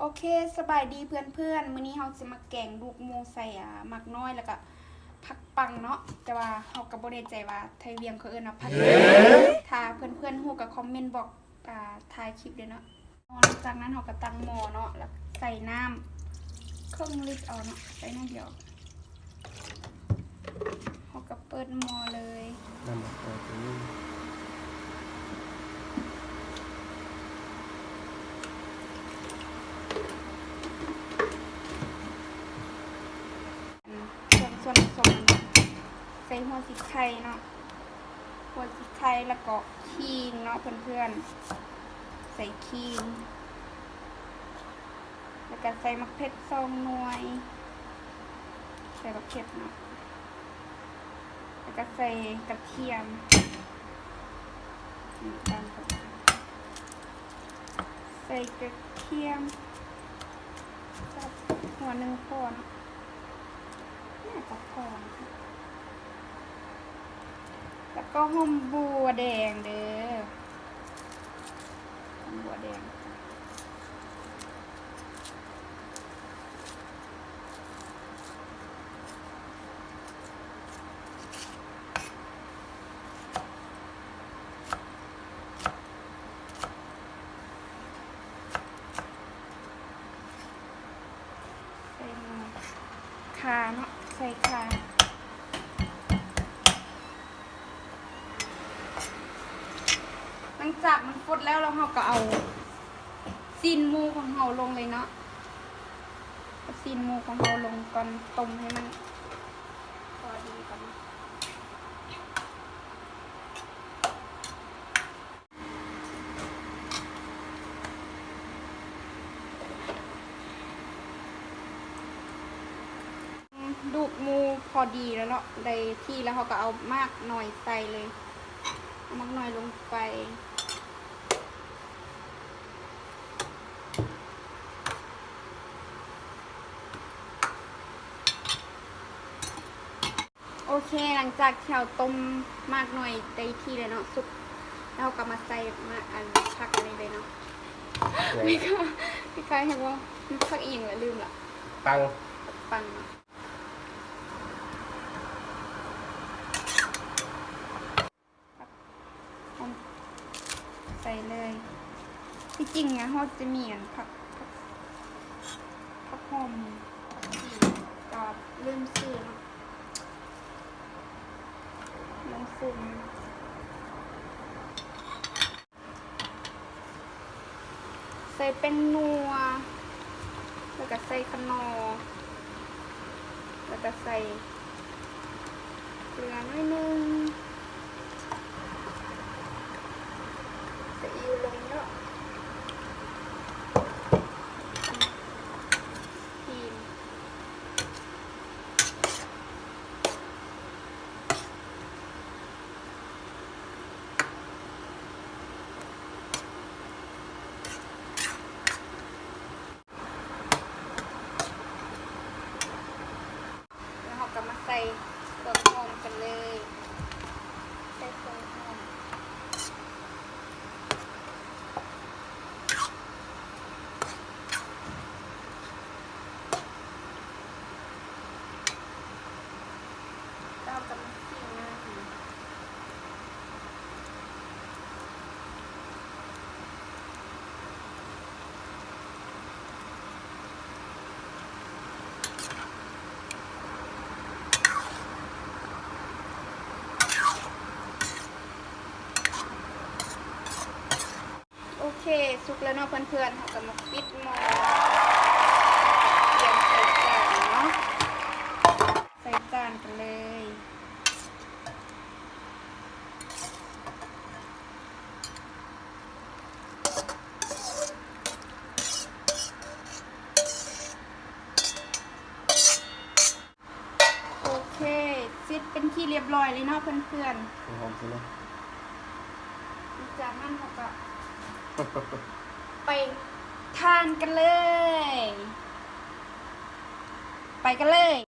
ໂອເຄ ສະບາຍດີເພື່ອນໆ ມື້ນີ້ເຮົາຊິມາແກງດູກໝູໃສ່ ອາ ໝາກນ້ອຍ ແລ້ວກະຜັກປັງເນາະ ແຕ່ວ່າເຮົາກະບໍ່ແນ່ໃຈວ່າໄທວຽງເຂົາເອີ້ນວ່າຜັກ ຖ້າເພື່ອນໆຮູ້ກະຄອມເມັ້ນບອກ ອາ ທ້າຍຄລິບເດີເນາະ. ຫຼັງຈາກນັ້ນເຮົາກະຕັ້ງໝໍ້ເນາະ ແລ້ວໃສ່ນ້ຳເຄິ່ງລິດເອົາເນາະ ໃສ່ໜ້ອຍດຽວ. ເຮົາກະເປີດໝໍ້ເລີຍ ນ້ຳໝາກ ເອີ ຕົວນີ້ ເຄື່ອງສ່ວນປະສົມ ໃສ່ຫົວສີໄຄເນາະ ຫົວສີໄຄ ແລ້ວກໍຂີງເນາະເພື່ອນໆ ໃສ່ຂີງ. ແລ້ວກະໃສ່ໝາກເຜັດສອງໜ່ວຍ ໃສ່ບັກເຜັດເນາະ ແລ້ວກະໃສ່ກະທຽມ ໃສ່ກະທຽມສັກຫົວໜຶ່ງພໍເນາະ ໜ້າຈະພໍ ແລ້ວກໍຫອມບົວແດງເດີ ຫອມບົວແດງ. ໃສ່ໝູ່ ຂ່າເນາະ ໃສ່ຂ່າ. ຫຼັງຈາກມັນຟົດແລ້ວ ແລ້ວເຮົາກະເອົາຊີ້ນໝູຂອງເຮົາລົງເລີຍເນາະ ເອົາຊີ້ນໝູຂອງເຮົາລົງກ່ອນ ຕົ້ມໃຫ້ມັນພໍດີກ່ອນເນາະ. ດູກໝູພໍດີແລ້ວເນາະ ໄດ້ທີ່ແລ້ວ ເຮົາກະເອົາໝາກນ້ອຍໃສ່ເລີຍ ເອົາໝາກນ້ອຍລົງໄປ. ໂອເຄ ຫຼັງຈາກທີ່ເຮົາຕົ້ມໝາກນ້ອຍໄດ້ທີ່ແລ້ວເນາະ ສຸກ ແລ້ວເຮົາກະມາໃສ່ໝາກ ອັນ ຜັກອັນນີ້ເລີຍເນາະ ແມ່ນ ຄ້າຍໆ ຄ້າຍໆ ແຮງວ່າ ມັນຜັກອີ່ຫຍັງລະ ລືມລະ ປັງ ປັກປັງເນາະ. ໃສ່ເລີຍ ທີ່ຈິງອະ ເຮົາຈະມີອັນ ຜັກ ຜັກ ຜັກຫອມ ແຕ່ວ່າລືມຊື້ເນາະ ລືມຊື້ມາ. ໃສ່ແປ້ງນົວ ແລ້ວກະໃສ່ຂະໜໍ່ ແລ້ວກະໃສ່ເກືອໜ້ອຍໜຶ່ງ ໃສ່ອີ່ວລົງເນາະ ອີ່ວ. ແລ້ວເຮົາກະມາໃສ່ເຄື່ອງຫອມກັນເລີຍ ໃສ່ເຄື່ອງຫອມ. ໂອເຄ ສຸກແລ້ວເນາະເພື່ອນໆ ເຮົາກະມາປິດໝໍ້ ກຽມໃສ່ຈານເນາະ ໃສ່ຈານກັນເລີຍ. ໂອເຄ ເສັດເປັນທີ່ລຽບຮ້ອຍເລີຍເນາະເພື່ອນໆ ຫອມຊະເນາະ. ຫຼັງຈາກນັ້ນເຮົາກະໄປທານກັນເລີຍ ໄປກັນເລີຍ.